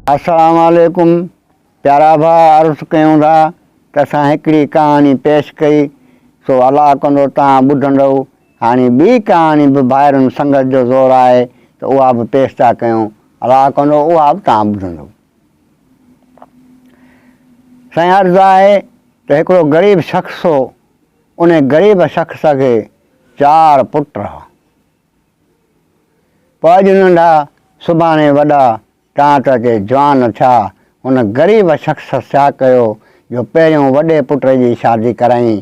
السلام عليڪم پيارا ڀاء عرض ڪيون ٿا ته اسان هڪڙي ڪهاڻي پيش ڪئي سو الله ڪندو توهان ٻڌندؤ هاڻي ٻي ڪهاڻي به ڀائرن سنگت جو زور آهي ته اها به پيش ٿا ڪيون الله ڪندو اها به توهان ٻڌندؤ سائين عرض آهي ته هڪڙو غريب شخص هو ان غريب شخص کي چار پٽ ها پوء اڄ ننڍا سڀاڻي وڏا تان ته اچي جوان ٿيا. هن غريب شخص ڇا ڪيو جو پهريون وڏي پٽ جي شادي ڪرائين،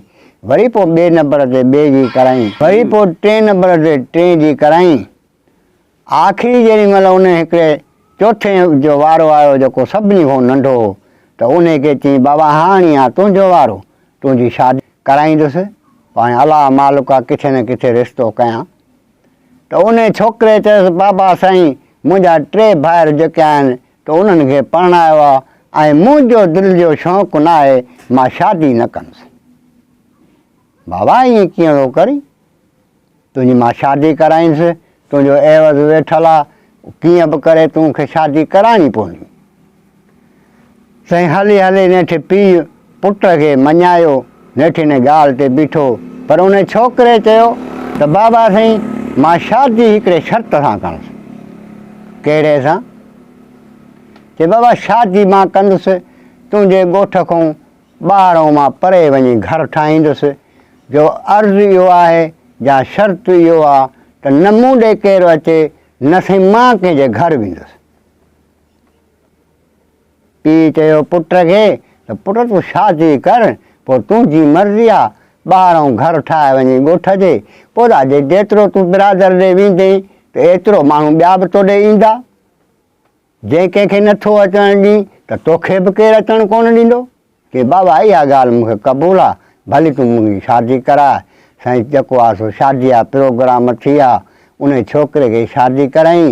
وري پوء ٻئي نمبر تي ٻئي جي ڪرائين، وري پوء ٽئين نمبر تي ٽئين جي ڪرائين، آخري جيڏي مهل ان هڪڙي چوٿين جو وارو آيو جيڪو سڀني کان ننڍو هو ته انهي کي چيائين بابا هاڻي آ تنهنجو وارو، تنهنجي شادي ڪرائيندس، پوء هاڻي الله مالڪ آ ڪٿي نه ڪٿي رشتو ڪيان. ته انهي ڇوڪري چيس بابا سائين منهنجا ٽي ڀائر جيڪي آهن ته انهن کي پرڻايو آ ۽ منهنجو دل جو شوق ناهي مان شادي نه ڪندس. بابا ائين ڪيئن ٿو ڪرين؟ تنهنجي مان شادي ڪرائينس، تنهنجو عيوض ويٺل آ، ڪيئن به ڪري تون کي شادي ڪرائڻي پوندي. سائين هلي هلي نيٺ پيء پٽ کي مڃايو، نيٺ ان ڳالهه تي بيٺو، پر ان ڇوڪري چيو ته بابا سائين مان شادي هڪڙي شرط سان ڪندس. ڪهڙي سان؟ چي بابا شادي مان ڪندس، تنهنجي ڳوٺ کان ٻاهرئون مان پري وڃي گهر ٺاهيندس، جو عرض اهو آهي يا شرط اهو آ ته نه مون ڏي ڪير اچي نه سائين مان ڪنهن جي گهر ويندس. پيء چيو پٽ کي ته پٽ تون شادي ڪر پوء تنهنجي مرضي آ، ٻاهرئون گهر ٺاهي وڃي ڳوٺ جي، پوء راجي جيترو تون برادر ڏي ويندين ته ايترو ماڻهو ٻيا به توڏي ايندا. جنهن ڪنهن کي نٿو اچڻ ڏين ته توکي به ڪير اچڻ ڪونه ڏيندو. چي بابا اها ڳالهه مون کي قبول آ، ڀلي تون منهنجي شادي ڪراء. سائين جيڪو آ سو شاديء جا پروگرام ٿي ويا، انهي ڇوڪري کي شادي ڪرائين.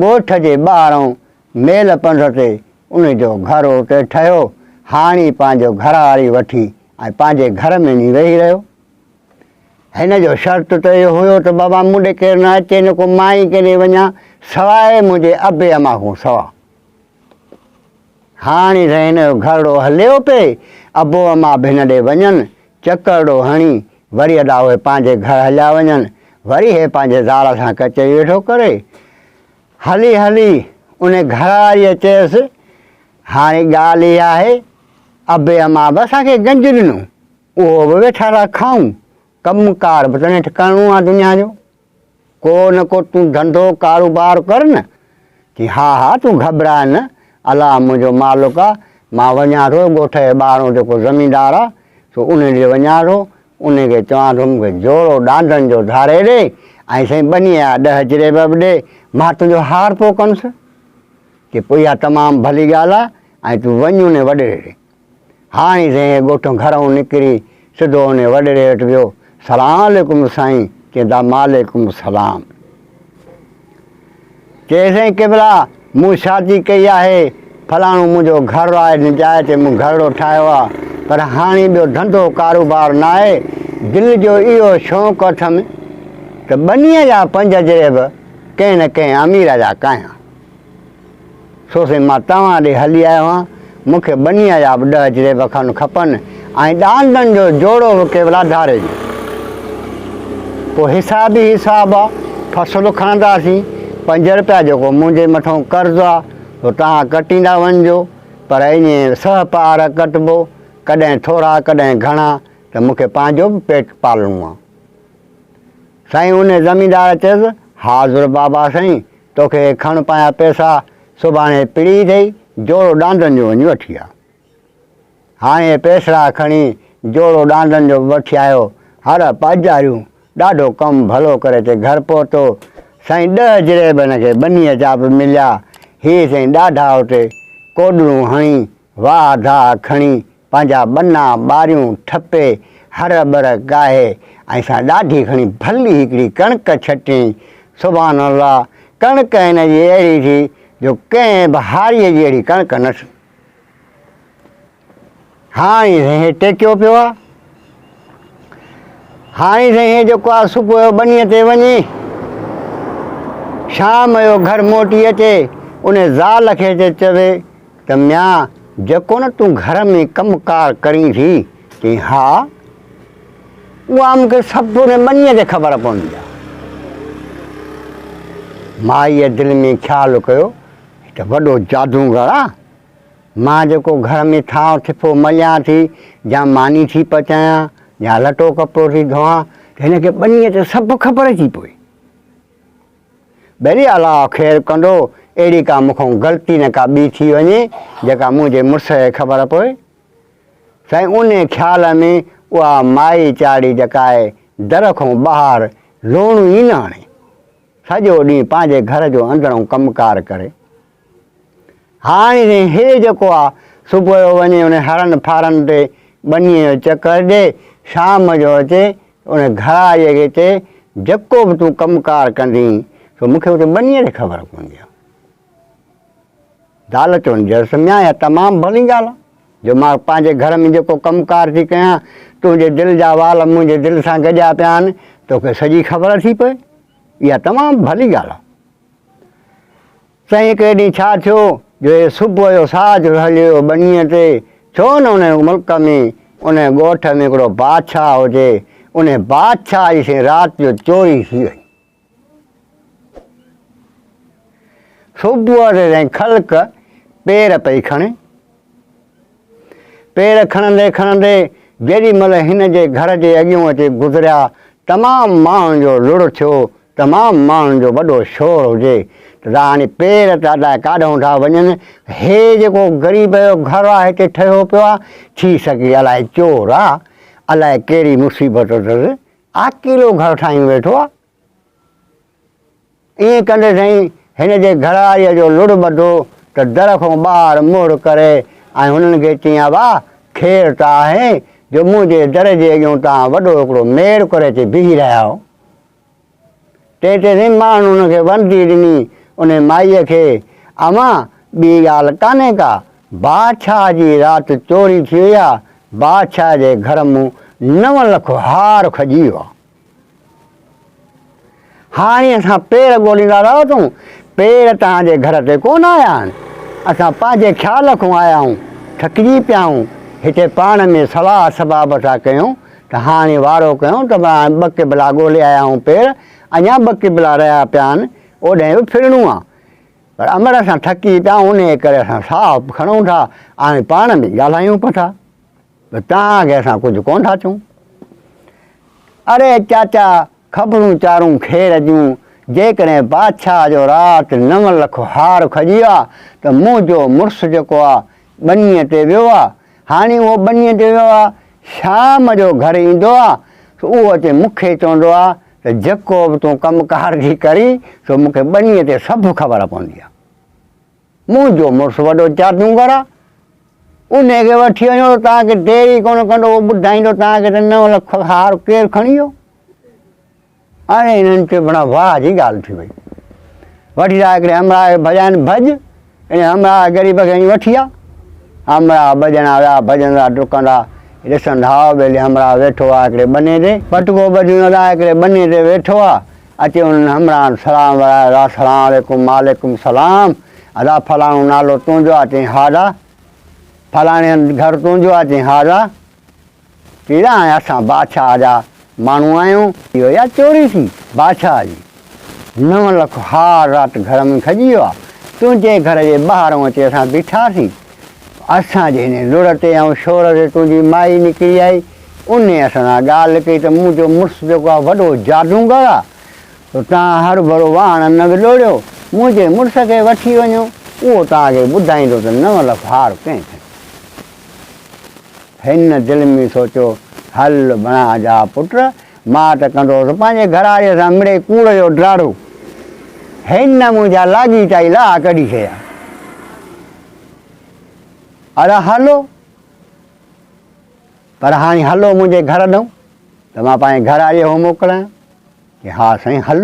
ڳوٺ جي ٻاهرئون ميل پنڌ تي انهي جو گهر اتي ٺهيو. هاڻي پنهنجو گهرواري وٺي ۽ پنهنجي گهر ۾ وڃي ويهي رهيو. هن جو شرط ته اهو هيو ته بابا مون ڏي ڪير نه اچي نه ڪو مان ئي ڪيڏي وڃان سواء منهنجي ابي امان کان سوا. هاڻي ته هن جو گهرڙو هليو پئي، ابو امان به هن ڏي وڃن، چڪرڙو هڻي وري ادا اهي پنهنجي گهر هليا وڃن، وري هي پنهنجي زال سان ڪچهري ويٺو ڪري. هلي هلي ان گهرواريء چيس، هاڻي ڳالهه اها آهي، ابي امان به اسان کي گنج ڏنو، اهو به ويٺا ٿا کائون، ڪم ڪار به ته نيٺ ڪرڻو آ دنيا جو، ڪو نه ڪو تون ڌنڌو ڪاروبار ڪر نه. چي ها ها تون گهٻراء نه، الله منهنجو مالڪ آ، مان وڃان ٿو ڳوٺ جي ٻاهرون جيڪو زميندار آ سو انهي ڏي وڃان ٿو، انهي کي چوان ٿو مون کي جوڙو ڏاندن جو ڌاري ڏي ۽ سائين ٻنيء جا ڏهه جريب به ڏي، مان تنهنجو هارپو ڪندس. چي پوء اها تمام ڀلي ڳالهه آ ۽ تون وڃ انهي وڏيري ڏي. هاڻي سائين هي ڳوٺ گهرئون نڪري سڌو انهي وڏڙي وٽ ويو. سلام عليڪم سائين. چيندا وعليڪم السلام. چي سائين قبلا مون شادي ڪئي آهي فلاڻو منهنجو گهر آهي هن جاء تي مون گهرڙو ٺاهيو آهي پر هاڻي ٻيو ڌنڌو ڪاروبار ناهي دل جو اهو شوق اٿم ته ٻنيء جا پنج جريب ڪنهن نه ڪنهن امير جا ڪاهيان. سو سائين مان توهان ڏي هلي آيو آهيان، مون کي ٻنيء جا به ڏهه جريب کن کپن ۽ ڏاندن جو جوڙو به ڪيولا ڌاري ڏيو. پوء حساب ئي حساب آ، فصل کڻنداسين، پنج رپيا جيڪو منهنجي مٿئون قرض آ، سو توهان ڪٽيندا وڃجو، پر ائين سهپ آر ڪٽبو، ڪڏهن ٿورا ڪڏهن گهڻا، ته مون کي پنهنجو به پيٽ پالڻو آ. سائين انهي زميندار چيس، حاضر بابا سائين، توکي کڻ پايا پئسا، سڀاڻي پڙي اٿئي، جوڙو ڏاندن جو وڃي وٺي آ. هاڻي اهي پئسڙا کڻي جوڙو ڏاندن جو به وٺي آيو. هر پاڄاريون، ڏاڍو ڪم ڀلو ڪري اچي گهر پهتو. سائين ڏهه جريب هن کي ٻنيء جا به مليا. هي سائين ڏاڍا اتي ڪوڏرون هڻي، واهه ڌاهه کڻي پنهنجا ٻنا ٻاريون ٺپي، هر ٻر ڪاهي ۽ سان ڏاڍي کڻي ڀلي هڪڙي ڪڻڪ ڇٽيائين. سبحان الله! ڪڻڪ هن جي اهڙي ٿي جو ڪنهن به هاريء جي اهڙي ڪڻڪ نه ٿي. هاڻي سائين هي ٽيڪيو پيو آ. هاڻي سائين هي جيڪو آ صبح جو ٻنيء تي وڃي، شام جو گهر موٽي اچي، ان زال کي اچي چوي. ته ميان جيڪو نه تون گهر ۾ ڪم ڪار ڪرين ٿي، چيائين ها، اها مون کي سڀ ان ٻنيء تي خبر پوندي آهي. مائيء دل ۾ خيال ڪيو، هي ته وڏو جادوگر آ، مان جيڪو گهر ۾ ٿانء ٿڦو مليان ٿي يا ماني ٿي پچايان يا لٽو ڪپڙو ٿي ڌوئان ته هن کي ٻنيء تي سڀ خبر ٿي پوي. ٻيلي الله خير ڪندو، اهڙي ڪا مون کان غلطي نه ڪا ٻي ٿي وڃي، جيڪا منهنجي مڙس کي خبر پوي. سائين انهي خيال ۾ اها مائي چاڙهي جيڪا آهي در کان ٻاهر لوڻ ئي نه هڻي. سڄو ڏينهن پنهنجي گهر جو اندرئون ڪم ڪار ڪري. هاڻي سائين هي جيڪو آ صبح جو وڃي ان هرن ڦارن تي ٻنيء جو چڪر ڏي، شام جو اچي ان گهرايء کي چئي جيڪو به تون ڪم ڪار ڪندين سو مون کي اتي ٻنيء تي خبر پوندي آ. زال چوندي هيس ميان اها تمام ڀلي ڳالهه آ جو مان پنهنجي گهر ۾ جيڪو ڪم ڪار ٿي ڪيان تنهنجي دل جا وال منهنجي دل سان گڏيا پيا آهن توکي سڄي خبر ٿي پئي اها تمام ڀلي ڳالهه آ. سائين هڪڙي ڏينهن ڇا ٿيو جو هي صبح جو ساجهه هليو ويو ٻنيء تي، ڇو نه ان ملڪ ۾ ان ڳوٺ ۾ هڪڙو بادشاهه هجي، ان بادشاهه جي سائين رات جو چوري ٿي وئي. صبح تي سائين خلق پير پئي کڻي. پير کڻندي کڻندي جيڏي مهل هن جي گهر جي اڳيون اچي گذريا، تمام ماڻهن جو لڙ ٿيو، تمام ماڻهن جو وڏو شور هجي ته دا هاڻي پير ته الاء ڪاڏهون ٿا وڃن، هي جيڪو غريب جو گهر آ هتي ٺهيو پيو آ، ٿي سگهي الاء چور آ، الاء ڪهڙي مصيبت اٿس، اڪيلو گهر ٺاهيون ويٺو آ. ائين ڪندي سائين هن جي گهرواريء جو لڙ ٻڌو ته در کان ٻاهر مهڙ ڪري ۽ هنن کي چيائين ابا خير ته آهي جو منهنجي در جي اڳيون توهان وڏو هڪڙو ميڙ ڪري اچي بيهي رهيا آهيو. تنهن تي سائين ماڻهن هن کي ورندي ڏني انهي مائيء کي امان ٻي ڳالهه ڪانهي ڪا بادشاهه جي رات چوري ٿي وئي آ بادشاهه جي گهر مون 9 لک هار کڄي ويو آ. هاڻي اسان پير ڳوليندا رهو تون پير توهان جي گهر تي ڪونه آيا آهن اسان پنهنجي خيال کان آيا آهيون ٿڪجي پيا آهيون هتي پاڻ ۾ صلاح سباب ٿا ڪيون ته هاڻي وارو ڪيون ته ٻه قبلا ڳولي آيا آهيون پير اڃا ٻه قبلا رهيا پيا آهن اوڏانهن به ڦرڻو آهي پر امڙ اسان ٿڪي پيا آهيون انهيء ڪري اسان ساهه کڻون ٿا ۽ پاڻ ۾ ڳالهايون به ٿا. ته توهان کي اسان ڪجهه ڪونه ٿا چئون. اڙي چاچا خبرون چارون خير جون، جيڪڏهن بادشاهه جو رات 9 لک هار کڄي آ ته منهنجو مڙس جيڪو آ ٻنيء تي ويو آ، هاڻي اهو ٻنيء تي ويو آ، شام جو گهر ايندو آ سو اهو اچي مون کي چوندو آ ته جيڪو به تون ڪم ڪار ٿي ڪرين سو مون کي ٻنيء تي سڀ خبر پوندي آ. منهنجو مڙس وڏو جادوگر آ، انهيء کي وٺي وڃو ته توهان کي دير ئي ڪونه ڪندو، اهو ٻڌائيندو توهان کي ته 9 لک هار ڪير کڻي ويو. اڙي هنن چيو بڻا واهه جي ڳالهه ٿي وئي. وٺي ٿا هڪڙي همراهه کي ڀڄائين ڀڄ، انهيء همراهه غريب کي وڃي وٺي آ. همراهه ٻه ڄڻا ويا ڀڄندا ڊڪندا، ڏسن ته هاء ٻيلي همراهه ويٺو آ هڪڙي ٻني تي، پٽڪو ٻڌي ويندا هڪڙي ٻني تي ويٺو آ. اچي انهن همراهن سلام ورايو، ادا سلام عليڪم، وعليڪم سلام، ادا فلاڻو نالو تنهنجو آ؟ چيائين ها ادا. فلاڻي هنڌ گهر تنهنجو آ؟ چيائين ها ادا. چيائين هاڻي اسان بادشاهه جا ماڻهو آهيون. اهو يا چوري ٿي بادشاهه جي 9 لک هار رات گهر ۾ کڄي ويو آ. تنهنجي گهر جي ٻاهرئون اچي اسان بيٺاسين. اسان جي هن لڙ تي ۽ شور تي تنهنجي مائي نڪري آئي. انهيء اسان سان ڳالهه ڪئي ته منهنجو مڙس جيڪو آ وڏو جادوگر آ. سو توهان هروڀرو واهڻ نه ولوڙيو، منهنجي مڙس کي وٺي وڃو، اهو توهان کي ٻڌائيندو ته 9 لک هار ڪنهن کنيو. هن دل ۾ سوچيو، هل بڻا جا پٽ، مان ته ڪندو هوس پنهنجي گهرواريء سان مڙئي ڪوڙ جو ڊاڙو. هن منهنجا لاڳيتا ئي لاهه ڪڍي ڇڏيا. اڙا هلو، پر هاڻي هلو منهنجي گهر ڏانهن ته مان پنهنجي گهرواريء کي موڪلايان. چي ها سائين هل.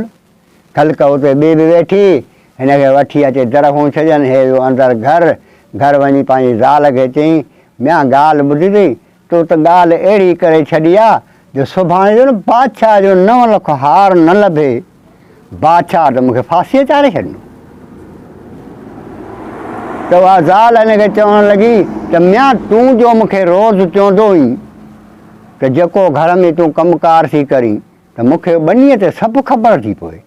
خلق اتي ٻي به ويٺي، هن کي وٺي اچي در کان ڇڏين، هي ويو اندر گهر، گهر وڃي پنهنجي زال کي چيائين، ميان ڳالهه ٻڌي اٿئي، تو ته ڳالهه اهڙي ڪري ڇڏي آ، جو سڀاڻي جو نه بادشاهه جو 9 لک هار نه لڀي، بادشاهه ته مون کي ڦاسيء چاڙهي ڇڏيندو. ته اها زال هن کي چوڻ لڳي ته ميان تون جو مون کي روز چوندو هئين ته جيڪو گهر ۾ تون ڪم ڪار ٿي ڪرين ته مون کي ٻنيء تي سڀ خبر ٿي پوي.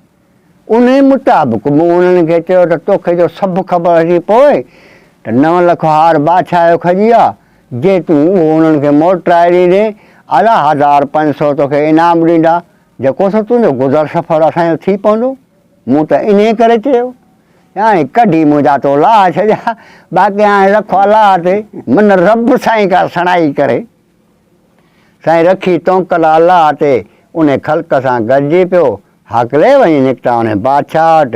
انهيء مطابق مون انهن کي چيو ته توکي جو سڀ خبر ٿي پوي ته نو لک هار بادشاهه جو کڄي آ، جي تون اهو انهن کي موٽرائي ڏيندين، ادا 1500 توکي انعام ڏيندا، جيڪو سو تنهنجو گذر سفر اسان جو ٿي پوندو. مون ته انهيء ڪري چيو. هاڻي ڪڍي منهنجا تو لاهه ڇڏيا، باقي هاڻي رک الله تي، من رب سائين ڪا سڻائي ڪري. سائين رکي توڪل الله تي، انهي خلق سان گڏجي پيو، هاڪلي وڃي نڪتا انهي بادشاهه وٽ،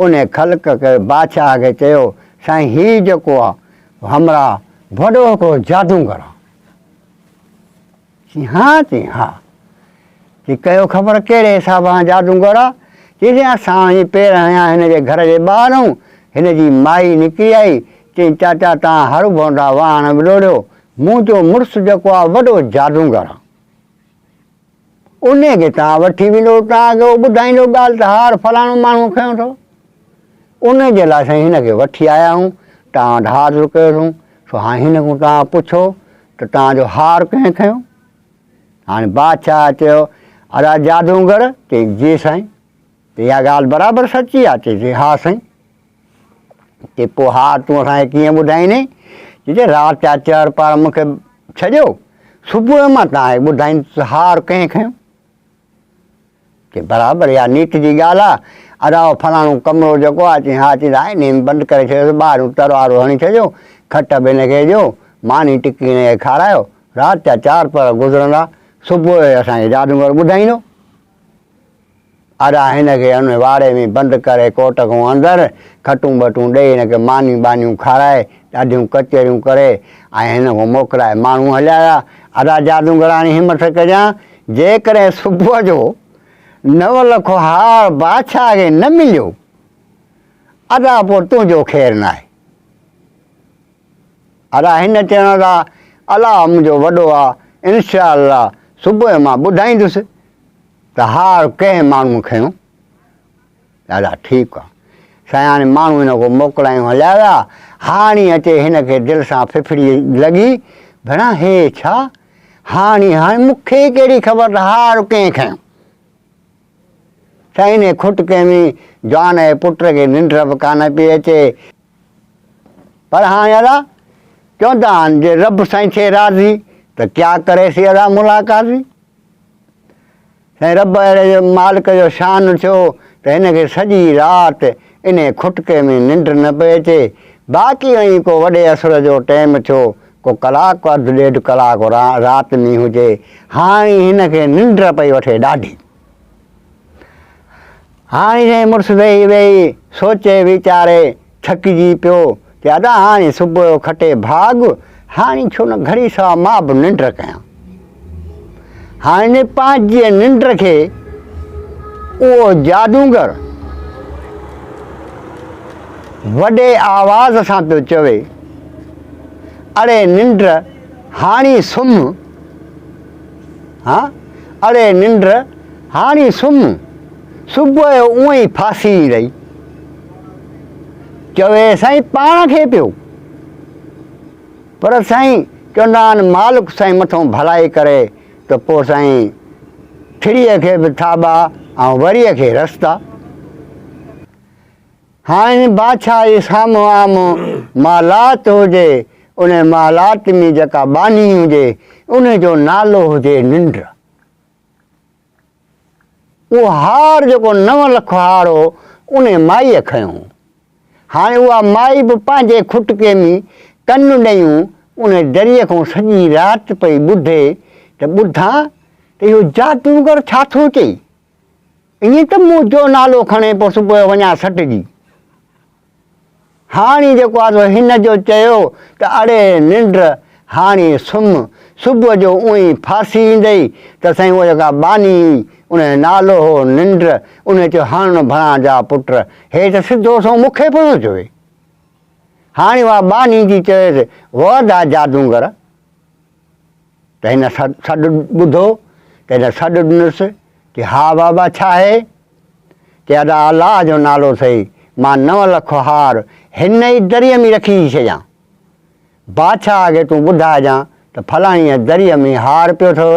انهي خلق کي بادشاهه کي چيو، سائين هي جيڪو آ همراهه وڏو هڪڙو جادوگر آ. چي ها؟ چي ها. چي ڪيو خبر ڪهڙي حساب سان جادوگر آ؟ چي سائين اسان وڃي پير هنيا هن جي گهر جي ٻاهرئون، هن جي مائي نڪري آئي، چيائين چاچا توهان هروڀرو ٿا واهڻ ولوڙيو، منهنجو مڙس جيڪو آ وڏو جادوگر آ. انهيء کي توهان وٺي ويندو، توهان کي اهو ٻڌائيندو ڳالهه ته هار فلاڻو ماڻهو کنيو اٿو. انهيء جي لاء سائين هن کي وٺي آيا آهيون، توهان وٽ حاضر ڪيوسون، سو هاڻي هن کان توهان پڇو ته توهان جو هار ڪنهن کنيو؟ هاڻي بادشاهه چيو، ادا جادوگر؟ چيائين، جي سائين. ته اها ڳالهه برابر سچي آهي؟ چيائين، ها سائين. چي پوء ها تون اسان کي ڪيئن ٻڌائيندين؟ چي رات جا چهر پار مون کي ڇڏيو، صبح جو مان توهان کي ٻڌائيندس ته هار ڪنهن کنيو. چي برابر اها نيت جي ڳالهه آ. ادا اهو فلاڻو ڪمرو جيڪو آ، چي ها، چي ته انهي ۾ بند ڪري ڇڏيوس، ٻاهريون تروارون هڻي ڇڏيو، کٽ به هن کي ڏيو، ماني ٽڪي هن کي کارايو، رات جا چار پهر گذرندا، صبح جو اسان کي جادوگر ٻڌائيندو. ادا هن کي ان واڙي ۾ بند ڪري ڪوٽ کان اندر کٽون ٻٽون ڏئي هن کي مانيون ٻانيون کارائي ڏاڍيون ڪچهريون ڪري ۽ هن کان موڪلائي ماڻهو هليا ويا. ادا جادوگراڻي همٿ ڪجان جيڪڏهن صبح جو نو لک هار بادشاهه کي نه مليو ادا پوء تنهنجو خير ناهي. ادا هن چيو ته الله منهنجو وڏو آ انشاء الله صبح جو مان ٻڌائيندس. ته هار ڪنهن ماڻهوء کنيو؟ دادا ٺيڪ آ. سائين هاڻي ماڻهو هن کان موڪلايون هليا ويا. هاڻي اچي هن کي دل سان ڦڦڙي لڳي، ڀيڻا هي ڇا؟ هاڻي هاڻي مون کي ڪهڙي خبر ته هار ڪنهن کنيو؟ سائين انهيء کٽڪي ۾ جوان جي پٽ کي ننڊ به ڪانه پئي اچي. پر هاڻي ادا چوندا آهن جي رب سائين ٿئي راضي ته ڪيا ڪري سي ادا ملاقاتي. سائين رب اهڙي جو مالڪ جو شان ٿيو ته هن کي سڄي رات انهي کٽڪي ۾ ننڊ نه پئي اچي. باقي وڃي ڪو وڏي اسر جو ٽيم ٿيو، ڪو ڪلاڪ اڌ ڏيڍ ڪلاڪ رات ۾ هجي، هاڻي هن کي ننڊ پئي وٺي ڏاڍي. هاڻي سائين مڙس ويهي ويهي سوچي ويچاري ٿڪجي پيو چي ادا هاڻي صبح جو کٽي ڀاڳ، هاڻي ڇو نه گهڙي سوا مان به ننڊ ڪيان. هاڻي پنهنجي ننڊ کي اهو جادوگر وڏي آواز سان پيو چوي، اڙي ننڊ هاڻي سمهه. ها اڙي ننڊ هاڻي سمهه، صبح جو اونئن ئي ڦاسي ايندئي. چوي سائين پاڻ کي پيو. پر سائين چوندا آهن مالڪ سائين مٿئون ڀلائي ڪري ته پوء سائين ٿڙيء کي به ٿاٻا ۽ وريء کي رستا. هاڻي بادشاهه جي سامهون آمهون محلات هجي، انهي محلات ۾ جيڪا ٻانهي هجي، انهي جو نالو هجي ننڊ. اهو هار جيڪو نو لک هار هو، انهي مائيء کنيو هو. هاڻي اها مائي به پنهنجي کٽڪي ۾ ڪن ڏيون انهي دريء کان سڄي رات پئي ٻڌي ته ٻڌان ته اهو جادوگر ڇا ٿو چئي. ائين ته منهنجو نالو کڻي پوء صبح جو وڃان سٽجي. هاڻي جيڪو آ سو هن جو چيو ته اڙي ننڊ هاڻي سمهه، صبح جو اونئين ئي ڦاسي ايندئي ته سائين اها جيڪا ٻانهي هئي ان جو نالو هو ننڊ، انهي چيو هڻ ڀڻان جا پٽ، هي ته سڌو سنئون مون کي پيو ٿو چوي. هاڻي اها ٻانهي جي چيس وه ادا جادونگر! ته هن سڏ ٻڌو ته هن سڏ ڏنس چي ها بابا ڇا آهي؟ چي ادا الله جو نالو اٿئي مان نو لک هار هن ئي دريء ۾ رکي ٿي ڇڏيان. بادشاهه کي تون ٻڌائجان ته فلاڻيء دريء ۾ هار پيو اٿو،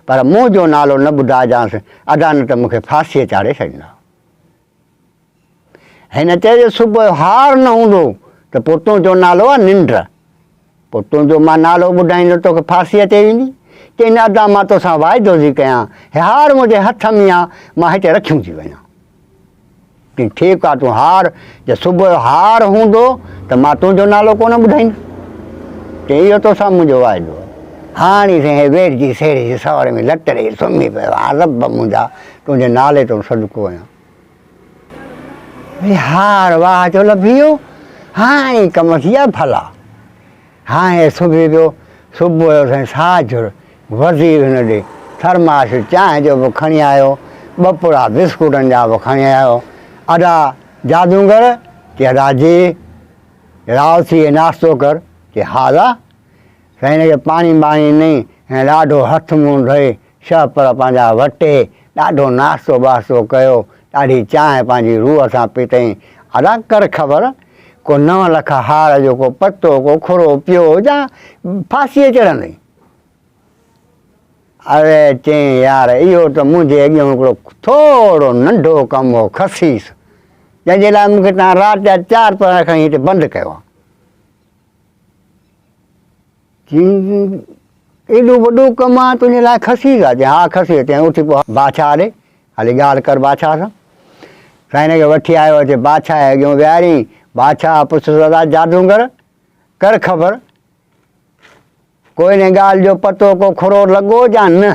پر منهنجو نالو نه ٻڌائجانس، ادا نه ته مون کي ڦاسيء چاڙهي ڇڏيندا. هن چيو جي صبح جو هار نه هوندو ته پوء تنهنجو نالو آهي ننڊ. پوء تنهنجو مان نالو ٻڌائيندس توکي ڦاسي اچي ويندي. چيائين نه ادا مان توسان واعدو ٿي ڪيان، هي هار منهنجي هٿ ۾ آ، مان هتي رکيون ٿي وڃان. چيائين ٺيڪ آ تون هار، جي صبح جو هار هوندو ته مان تنهنجو نالو ڪونه ٻڌائيندس. چيائين اهو توسان منهنجو واعدو آ. هاڻي سائين هي ويڙهجي سيڙهجي سوڙ ۾ لٽ ڏيئي سمهي پيو آ، رب منهنجا تنهنجي نالي تون صدقو آهيان. هار واهه جو لڀي ويو، هاڻي ڪم ٿي ويا ڀلا. هاڻي سڀي پيو، صبح جو سائين ساجهر وزير هن ڏي ٿرماش چانهه جو به کڻي آيو، ٻه پڙا بسڪوٽن جا به کڻي آيو. ادا جادوگر، چي ادا جي، راء ٿي ناشتو ڪر، چي ها ادا. سائين هن کي پاڻي ٻاڻي ڏنئي ۽ ڏاڍو هٿ منهن ڌوئي شهه پر پنهنجا وٽي، ڏاڍو ناشتو ٻاشتو ڪيو، ڏاڍي چانهه پنهنجي روح سان پيتائين. ادا ڪر خبر، ڪو نو لک هار جو ڪو پتو ڪو کڙو پيو جا ڦاسيء چڙهندئي. اڙي چيائين يار اهو ته منهنجي اڳيون هڪڙو ٿورو ننڍو ڪم هو خسيس، جنهن جي لاء مون کي توهان رات جا چار پهر کڻي هتي بند ڪيو آهي. چيائين، ايڏو وڏو ڪم آ تنهنجي لاء خسيس آ؟ چيائين، ها خسيس. چيائين، اٿي پوء بادشاهه ڏي هلي ڳالهه ڪر بادشاهه سان. سائين هن کي وٺي آيو، اچي بادشاهه جي اڳيون ويهاريائين. بادشاهه پڇيس، ادا جادوگر، ڪر خبر، ڪو ان ڳالهه جو پتو ڪو کڙو لڳو يا نه؟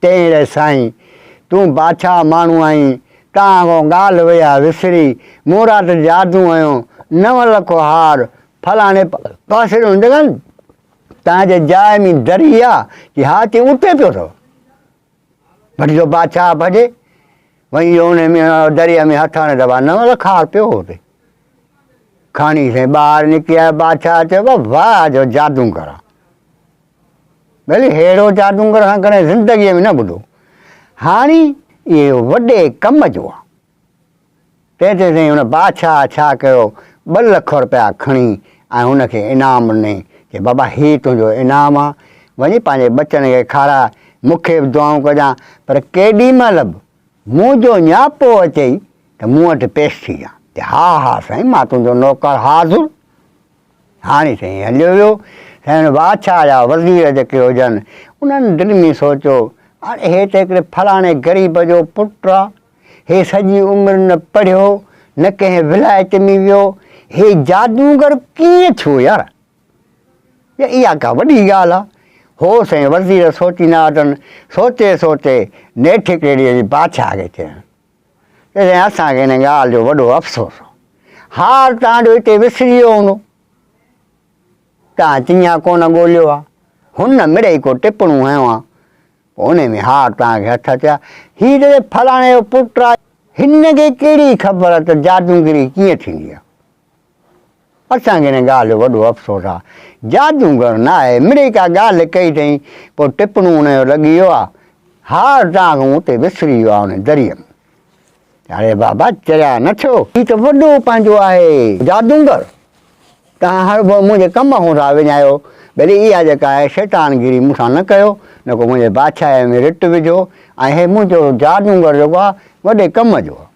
چيائين ري سائين، تون بادشاهه ماڻهو آهين، تان کان ڳالهه وئي آ وسري، مون رات جادو هنيو، نو لک هار فلاڻي پاسي ڏنو، جڳن تان جي جاء ۾ دري آ، چي ها، چي اتي پيو اٿو. ڀڄ جو بادشاهه ڀڄي، وڃي جو ان ۾ دريء ۾ هٿ هڻي ته نو لک هار پيو هو اتي. کڻي سائين ٻاهر نڪري آيو، بادشاهه چيو واهه جو جادوگر آ. ڀلي ههڙو جادوگر اسان ڪڏهن زندگيء ۾ نه ٻڌو. هاڻي اهو وڏي ڪم جو آ. تنهن تي سائين هن بادشاهه ڇا ڪيو، ٻه لک رپيا کڻي ۽ هن کي انعام ڏنائين چي بابا هي تنهنجو انعام آ، وڃي پنهنجي ٻچن کي کاراء، مون کي به دعائون ڪجان، پر ڪيڏي مهل به منهنجو نياپو اچئي ته مون وٽ پيش ٿيجان. چي ها ها سائين مان تنهنجو نوڪر حاضر. هاڻي سائين هليو ويو. سائين بادشاهه جا وزير جيڪي هجن، انهن دل ۾ سوچيو، اڙي هي ته هڪڙي فلاڻي غريب جو پٽ آ، هي سڄي عمر نه پڙهيو، نه ڪنهن ولايت ۾ ويو، هي جادوگر ڪيئن ٿيو يار؟ يا اها ڪا وڏي ڳالهه آ؟ هو سائين وزير سوچيندا اٿن، سوچي سوچي نيٺ هڪڙي ڏينهن اچي بادشاهه کي چيائين. تڏهن اسان کي ان ڳالهه جو وڏو افسوس هو. هار توهان جو هتي وسري ويو هوندو. توهان چڱيان ڪونه ڳوليو ها. هن مڙئي ڪو ٽپڻو هنيو ها. پوء انهي ۾ هار توهان کي هٿ اچي ها. هي ته فلاڻي جو پٽ آهي. هن کي ڪهڙي خبر ته جادوگري ڪيئن ٿيندي آهي. اسان کي ان ڳالهه جو وڏو افسوس آهي. جادوگر نه آهي. مڙئي ڪا ڳالهه ڪئي اٿئي. پوء ٽپڻو ان جو لڳي ويو آهي. هار توهان کان اتي وسري ويو آهي ان دريء ۾. اڙي بابا چريا نه ٿيو. هي ته وڏو پنهنجو آهي جادوگر. توهان هر ڀو منهنجي ڪم کان ٿا وڃايو. ڀلي اها جيڪا آهي شيطان گيري مون سان نه ڪيو. نه ڪو منهنجي بادشاهيء ۾ رٽ وجهو. ۽ هي منهنجو جادوگر جيڪو آهي وڏي ڪم جو آهي.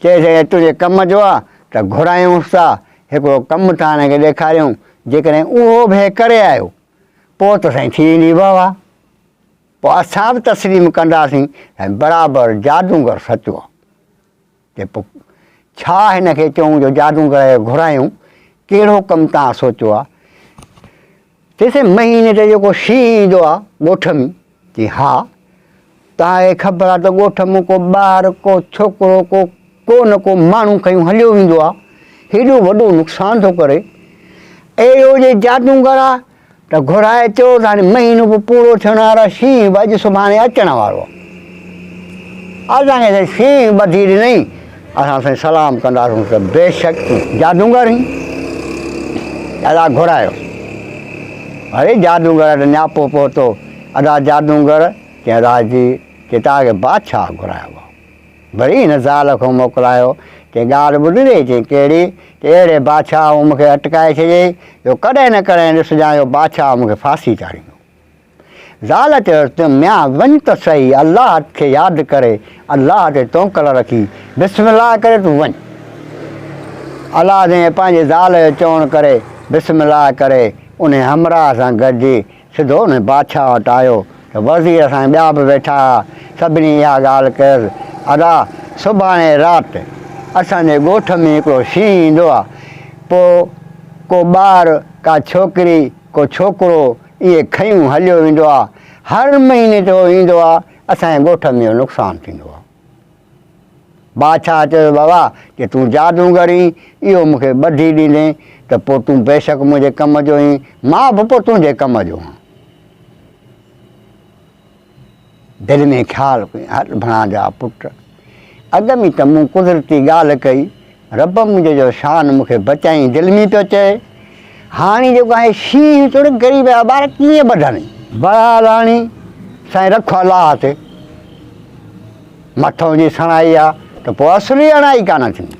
چيس هي تنهنجي ڪم جو آ ته گهرايونس ٿا، هڪڙو ڪم ٿا هن کي ڏيکاريون، جيڪڏهن اهو به هي ڪري آيو، پوء ته سائين ٿي ويندي واهه واهه. پوء اسان به تسليم ڪنداسين ۽ برابر جادوگر سچو آ. چي پوء ڇا هن کي چئون جو جادوگر کي گهرايون، ڪهڙو ڪم توهان سوچيو آ؟ چي سائين مهيني تي جيڪو شينهن ايندو آ ڳوٺ ۾، چي ها، توهان کي خبر آ ته ڳوٺ مان ڪو ٻار، ڪو ڇوڪرو، ڪو ڪو نه ڪو ماڻهو کنيو هليو ويندو آ، هيڏو وڏو نقصان ٿو ڪري. اهڙو جي جادوگر آ ته گهرائي چئو ته هاڻي مهينو به پورو ٿيڻ وارو آ، شينهن به اڄ سڀاڻي اچڻ وارو آ. اسان کي سائين شينهن ٻڌي ڏنئي، اسان سائين سلام ڪنداسون ته بيشڪ تون جادوگر آهين، ادا گهرايو. اڙي جادوگر وٽ نياپو پهتو، ادا جادوگر، چيائين راجي، چي توهان کي بادشاهه گهرايو آ. وري هن زال کان موڪلايو، چي ڳالهه ٻڌ ڙي، چي ڪهڙي؟ چي اهڙي بادشاهه مون کي اٽڪائي ڇڏيئي، جو ڪڏهن نه ڪڏهن ڏسجان اهو بادشاهه مون کي ڦاسي چاڙهيندو. زال چيس ته ميان وڃ ته سهي، الله کي ياد ڪري، الله تي توڪل رکي، بسم الله ڪري تون وڃ. الله سائين پنهنجي زال جو چوڻ ڪري، بسم الله ڪري، انهي همراهه سان گڏجي سڌو انهي بادشاهه وٽ آيو ته وزير سائين ٻيا به ويٺا ها، سڀني اها ڳالهه ڪيس، ادا سڀاڻي رات اسان جي ڳوٺ ۾ هڪڙو شينهن ايندو آ، پوء ڪو ٻار، ڪا ڇوڪري، ڪو ڇوڪرو اهي کنيون هليو ويندو آ، هر مهيني تي اهو ايندو آ، اسان جي ڳوٺ ۾ اهو نقصان ٿيندو آ. بادشاهه چيو بابا جي تون جادوگر اين، اهو مون کي ٻڌي ڏيندين ته پوء تون بيشڪ منهنجي ڪم جو اين، مان به پوء تنهنجي ڪم جو هان. دل ۾ خيال ڪيائين، هل ڀڻا جا پٽ، اڳ ۾ ته مون قدرتي ڳالهه ڪئي، رب منهنجي جو شان مون کي بچائين دل ۾ پيو چئي، هاڻي جيڪو آهي شينهن توڙي غريب جا ٻار ڪيئن ٻڌن. بهرحال هاڻي سائين رک الله تي، مٿئون جي سڻائي آ ته پوء اصلي اڻائي ڪانه ٿيندي.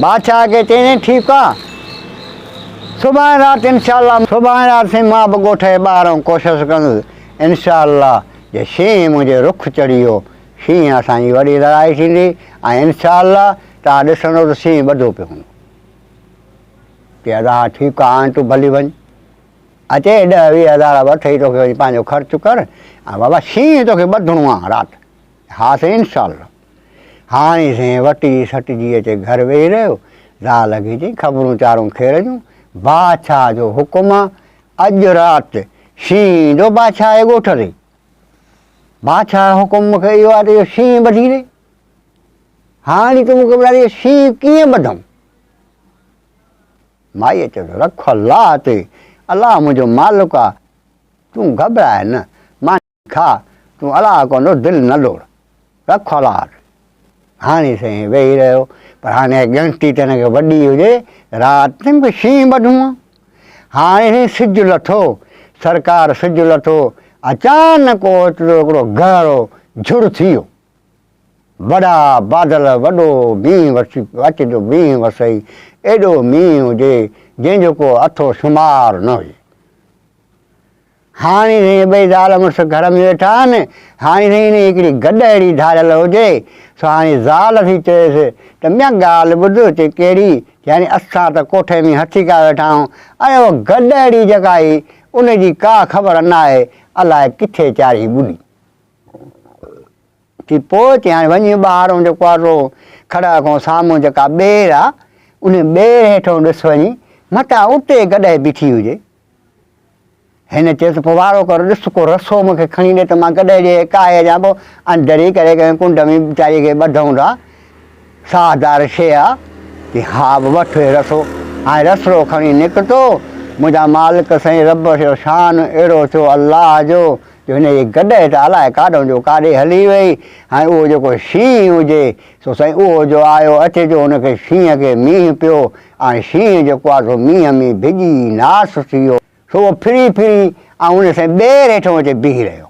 بادشاهه کي چيائين ٺيڪ آ، سڀاڻي رات انشاء الله. سڀاڻي رات سائين مان به ڳوٺ جي ٻاهرئون ڪوشش ڪندس، انشاء الله جي شينهن منهنجي رخ چڙهي ويو، شينهن اسان جي وڏي لڙائي ٿيندي ۽ انشاء الله توهان ڏسندو ته شينهن ٻڌو پيو هوندو. چي ادا ها ٺيڪ آ هاڻي تون ڀلي وڃ. اچي ڏهه 20 هزار به اٿئي توکي وڃي پنهنجو خرچ ڪر ۽ بابا شينهن توکي ٻڌڻو آ رات. ها سائين انشاء الله. هاڻي سائين وٽجي سٽجي اچي گهر ويهي رهيو. زال کي چيائين خبرون چارون خير جون، بادشاهه جو حڪم آ اڄ رات شينهن ايندو بادشاهه جي ڳوٺ تي. بادشاهه جو حڪم مون کي اهو آهي ته اهو شينهن ٻڌي ڏي. هاڻي تون مون کي ٻڌاء ته اهو شينهن ڪيئن ٻڌم؟ مائيء چيو ته رک الله تي، الله منهنجو مالڪ آ، تون گهٻراء نه، ماني کاء، تون الله ڪندو دل نه لوڙ، رک الله تي. هاڻي سائين ويهي رهيو، پر هاڻي ڳڻتي ته هن کي وڏي هجي، رات تائين مون کي شينهن ٻڌڻو آ. هاڻي سائين سج لٿو، سرڪار سج لٿو، اچانڪ اوچتو هڪڙو گهرو جهڙ ٿي ويو. وڏا بادل، وڏو مينهن وسي، اچ جو مينهن وسئي، ايڏو مينهن هجي، جنهن جو ڪو اٿو شمار نه هجي. هاڻي سائين ٻئي زال مڙس گهر ۾ ويٺا آهن، هاڻي سائين هن هڪڙي گڏ اهڙي ڌاريل هجي، سو هاڻي زال ٿي چئيس ته ميان ڳالهه ٻڌ، چي ڪهڙي؟ چي هاڻي اسان ته ڪوٺي ۾ هٿيڪا ويٺا آهيون، اڙي اها گڏ اهڙي جيڪا هئي، ان جي ڪا خبر ناهي، الائي ڪٿي چارهي ٻڏي. چي پوء چي هاڻي وڃي ٻاهرئون جيڪو آ سو کڙهه کان سامهون جيڪا ٻير آ، ان ٻير هيٺئون ڏس وڃي، متان اتي گڏهه بيٺي هجي. هن چيس ته پوء وارو ڪر، ڏس ڪو رسو مون کي کڻي ڏي ته مان گڏهه جي ڪاهي اچان. پوء اندر ئي ڪري ڪنهن ڪنڊ ۾ ويچاريء کي ٻڌئون ٿا. ساهدار شيء آ. چي ها به وٺ هي رسو. هاڻي رسڙو کڻي نڪتو. منهنجا مالڪ سائين رب جو شان اهڙو ٿيو الله جو، جو هن جي گڏهه ته الائي ڪاڏهون جو ڪاڏي هلي وئي. هاڻي اهو جيڪو شينهن هجي سو سائين اهو جو آيو اچي جو هن کي شينهن کي مينهن پيو ۽ شينهن جيڪو آهي سو مينهن ۾ ڀڄي ناس ٿي ويو. سو اهو ڦري ڦري ۽ ان سائين ٻير هيٺئون اچي بيهي رهيو.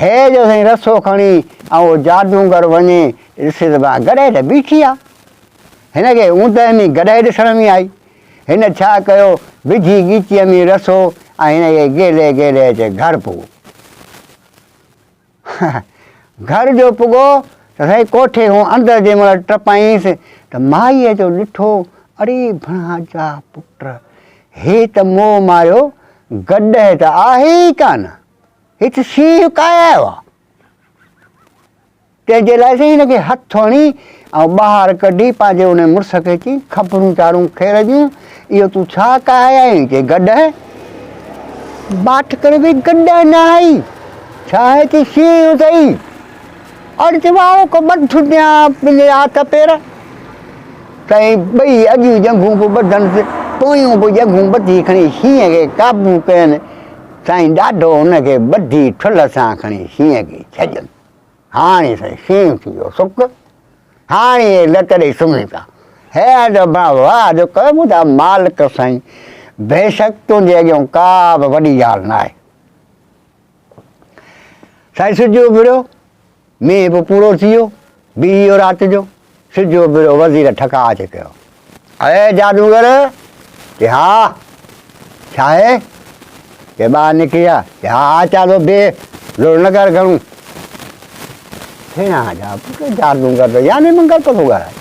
هي جو سائين رسو کڻي ۽ اهو جادوگر وڃي ڏسي ته ڀلا گڏهه ته بيٺي آ. هن کي اوندهه ۾ گڏهه ڏسڻ ۾ آئي. هن ڇا ڪيو، وجهي ڳچيء ۾ رسو ۽ هن کي گيلي گيلي اچي گهر پڳو. گهر جو پڳو ته سائين ڪوٺي کان اندر جنهن مهل ٽپائينس ته مائيء جو ڏٺو، اڙي ڀڻا جا پٽ، هي ته موهه ماريو گڏهه ته آهي ئي ڪانه، هي ته شينهن ڪاهي آيو آهي. تنهن جي لاء سائين هن کي هٿ هڻي ۽ ٻاهر ڪڍي پنهنجي ان مڙس کي چئي، خبرون چارون خير جون، اهو تون ڇا ڪاهي آيو آهين؟ چئي، گڏهه. باٺ ڪري وئي، گڏهه نه آهي، ڇا آهي؟ چئي، شينهن اٿئي. اڙي چئي، وارو ڪو ٻڌ ڏيان پنهنجي هٿ پير. سائين ٻئي اڳيون ڄنگهون به ٻڌنس، پويون به ڄنگهون ٻڌي کڻي شينهن کي قابو ڪين. سائين ڏاڍو هن کي ٻڌي ٺلهه سان کڻي شينهن کي ڇڏين. هاڻي سائين شينهن ٿي ويو سڪ، هاڻي اهي لت ڏئي سمهي پيا. هي ته ڀا واهه جو ڪيو منهنجا مالڪ سائين، بيشڪ تنهنجي اڳيون ڪا به وڏي ڳالهه ناهي. سائين سج اڀريو. مينهن به پورو ٿي ويو، بيهي ويو رات جو، سج اڀريو، وزير ٺڪاء اچي ڪيو. اي جادوگر! چي ها، ڇا آهي؟ چي ٻاهر نڪري آ. چي ها ها اچان ٿو، بيهه، زور نه ڪر گهڻو. ٿيڻا جا پٽ جادوگر ته يعني منگل پيو ٿو ڳالهائي.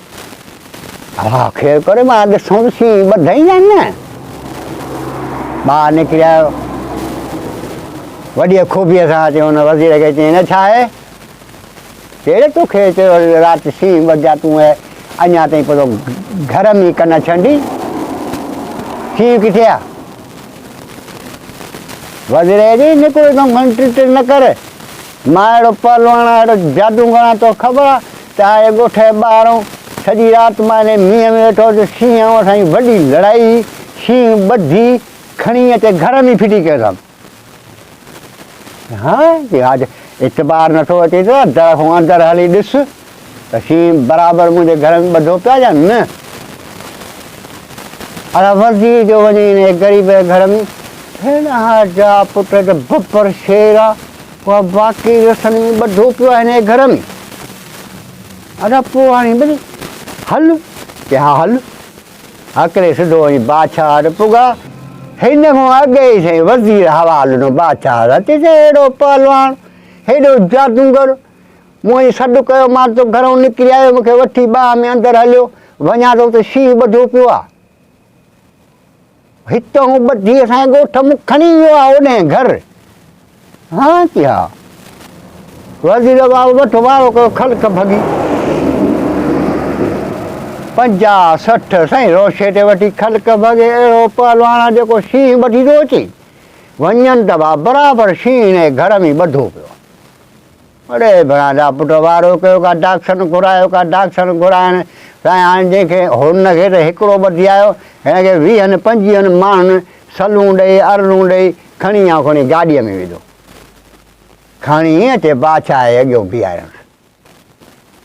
ها خير ڪري مان ڏسان ته شينهن ٻڌئي يا نه. ٻاهر نڪري آيو. وڏيء خوبيء سان اچي هن وزير کي چيائين نه ڇا آهي؟ ڪهڙي توکي چيو رات شينهن ٻڌيا تون اهي اڃا تائين پيو گهر ۾ ڪن ڇنڊي. شينهن ڪٿي آ؟ وزير چيائين نڪرو تون گهڻ ٽر ٽر نه ڪر. مان اهڙو پهلواڻ آهيان اهڙو جادوگر آهيان توکي خبر آ ته آء ڳوٺ جي ٻاهرئون سڄي رات مان انهي مينهن ۾ ويٺو هوس شينهن ۽ اسان جي وڏي لڙائي هئي شينهن ٻڌي کڻي اچي گهر ۾ ڦٽي ڪيو اٿم. ها جي ها اعتبار نٿو اچي ته در کان اندر هلي ڏس ته شينهن برابر منهنجي گهر ۾ ٻڌو پيو آهي يا نه. اڙا وزير جو وڃي انهيء غريب جي گهر ۾، هيڏانهن جا پٽ ته ببر شير آ، اها باقي رسن ۾ ٻڌو پيو آهي انهيء گهر ۾. اڙا پوء هاڻي ٻڌ، هل، چي ها هل. هڪلي سڌو وڃي بادشاهه وٽ پڳا. هن کان اڳي ئي سائين وزير حوال ڏنو بادشاهه سان، چيس هيڏو پهلواڻ، هيڏو جادوگر، مون وڃي سڏ ڪيو، مان تو گهرئون نڪري آيو، مون کي وٺي ٻانهن ۾ اندر هليو، وڃان ٿو ته شينهن ٻڌو پيو آ. هتئون ٻڌي اسان جي ڳوٺ مون کڻي ويو آ اوڏهين گهر. ها چي ها. وزير بابو وٺ وارو ڪيو خلق ڀڳي. 50 60 سائين روشي تي وٺي خلق ڀڳي اهڙو پهلواڻ آ جيڪو شينهن ٻڌي ٿو اچي. وڃن ته ڀا برابر شينهن هن جي گهر ۾ ٻڌو پيو آ. اڙي ڀڻا جا پٽ وارو ڪيو ڪا ڊاڪسن گهرايو ڪا ڊاڪسن گهرائڻ سائين هاڻي جنهن کي هن کي ته هڪڙو ٻڌي آيو هن کي ويهن پنجويهن ماڻهن سلون ڏئي ارلون ڏئي کڻي آئون کڻي گاڏيء ۾ وڌو کڻي اچي بادشاهه جي اڳيون بيهاريائونس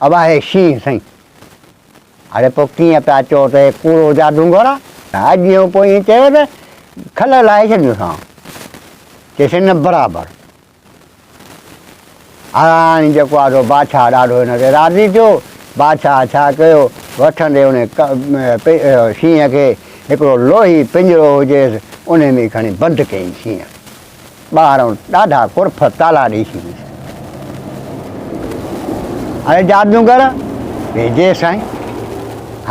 ابا هي شينهن سائين اڙي پوء ڪيئن پيا چئو ته هي ڪوڙو جادونگر آ اڳيون پوء ائين چيو ته کل لاهي ڇڏيندوسانو چيس نه برابر هاڻي جيڪو آ سو بادشاهه ڏاڍو هن تي راضي ٿيو. بادشاهه ڇا ڪيو، وٺندي ان شينهن کي هڪڙو لوهي پڃرو هجيس، انهي ۾ کڻي بند ڪيائين شينهن کي. ٻاهرئون ڏاڍا قرف تالا ڏئي ڇڏيس. اڙي جادوگر! چي جي سائين!